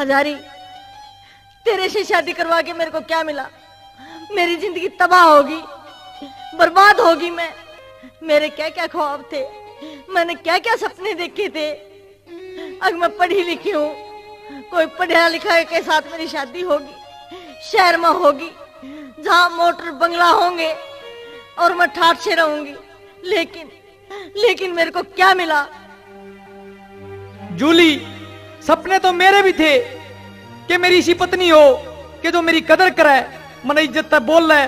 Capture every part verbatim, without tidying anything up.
हजारी, तेरे से शादी करवा के मेरे को क्या मिला? मेरी जिंदगी तबाह होगी, बर्बाद होगी। मैं, मेरे क्या क्या ख्वाब थे, मैंने क्या क्या सपने देखे थे। अगर मैं पढ़ी लिखी हूँ, कोई पढ़ा लिखा के साथ मेरी शादी होगी, शहर में होगी, जहाँ मोटर बंगला होंगे और मैं ठाट से रहूंगी। लेकिन, लेकिन मेरे को क्या मिला? जूली, सपने तो मेरे भी थे कि मेरी इसी पत्नी हो कि जो मेरी कदर करे, मन इज्जत तै बोल ले।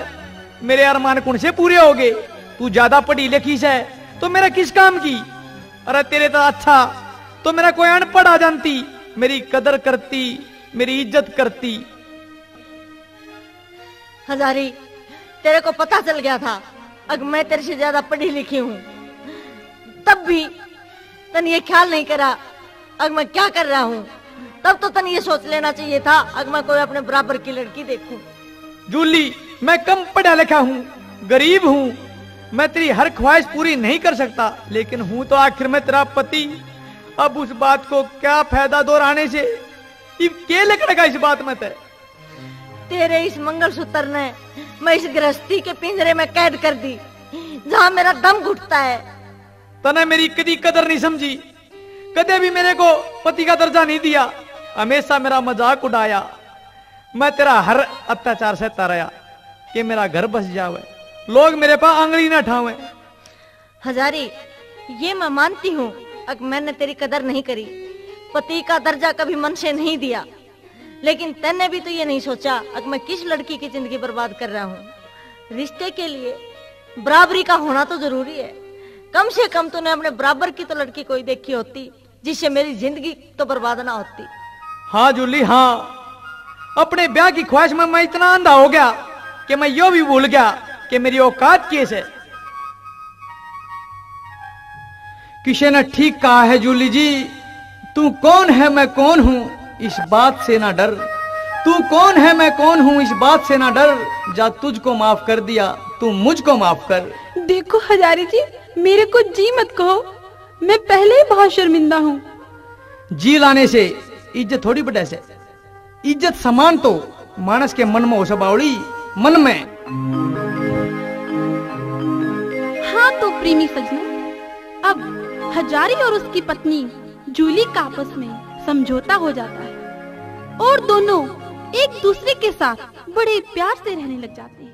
मेरे अरमान कौन से पूरे हो गए? तू ज्यादा पढ़ी लिखी से तो मेरा किस काम की? अरे तेरे तो अच्छा तो मेरा कोई अनपढ़ आ जानती, मेरी कदर करती, मेरी इज्जत करती। हजारी, तेरे को पता चल गया था, अगर मैं तेरे से ज्यादा पढ़ी लिखी हूँ, तब भी तन ये ख्याल नहीं करा, अगर मैं क्या कर रहा हूँ। तब तो तन ये सोच लेना चाहिए था, अगर मैं कोई अपने बराबर की लड़की देखूं। जूली, मैं कम पढ़ा लिखा हूँ, गरीब हूँ, मैं तेरी हर ख्वाहिश पूरी नहीं कर सकता, लेकिन हूँ तो आखिर में तेरा पति। अब उस बात को क्या फायदा दोहराने से? इब के लिकड़ेगा इस बात में ते? तेरे इस मंगलसूत्र ने मैं इस गृहस्थी के पिंजरे में कैद कर दी, जहाँ मेरा दम घुटता है। तने मेरी कदी कदर नहीं समझी, कदे भी मेरे को पति का दर्जा नहीं दिया, हमेशा मेरा मजाक उड़ाया। मैं तेरा हर अत्याचार सहता रहा कि मेरा घर बस जावे, लोग मेरे पा आंगली ना ठावे। हजारी, ये मैं मानती हूँ, अक मैंने तेरी कदर नहीं करी, पति का दर्जा कभी मन से नहीं दिया, लेकिन तन्ने भी तो ये नहीं सोचा अक मैं किस लड़की की जिंदगी बर्बाद कर रहा हूँ। रिश्ते के लिए बराबरी का होना तो जरूरी है। कम से कम तूने अपने बराबर की तो लड़की कोई देखी होती, जिससे मेरी जिंदगी तो बर्बाद ना होती। हाँ जूली, हाँ, अपने ब्याह की ख्वाहिश में मैं इतना अंधा हो गया कि मैं यो भी भूल गया कि मेरी औकात किस है। किसी ने ठीक कहा है जूली जी, तू कौन है, मैं कौन हूँ, इस बात से ना डर। तू कौन है, मैं कौन हूँ, इस बात से ना डर। जा तुझको माफ कर दिया, तू मुझको माफ कर। देखो हजारी जी, मेरे को जी मत कहो, मैं पहले ही बहुत शर्मिंदा हूँ। जी लाने से इज्जत थोड़ी बढ़े से, इज्जत सम्मान तो मानस के मन में हो से बावली, मन में। हाँ तो प्रेमी सज्जनों, अब हजारी और उसकी पत्नी जूली का आपस में समझौता हो जाता है और दोनों एक दूसरे के साथ बड़े प्यार से रहने लग जाते हैं।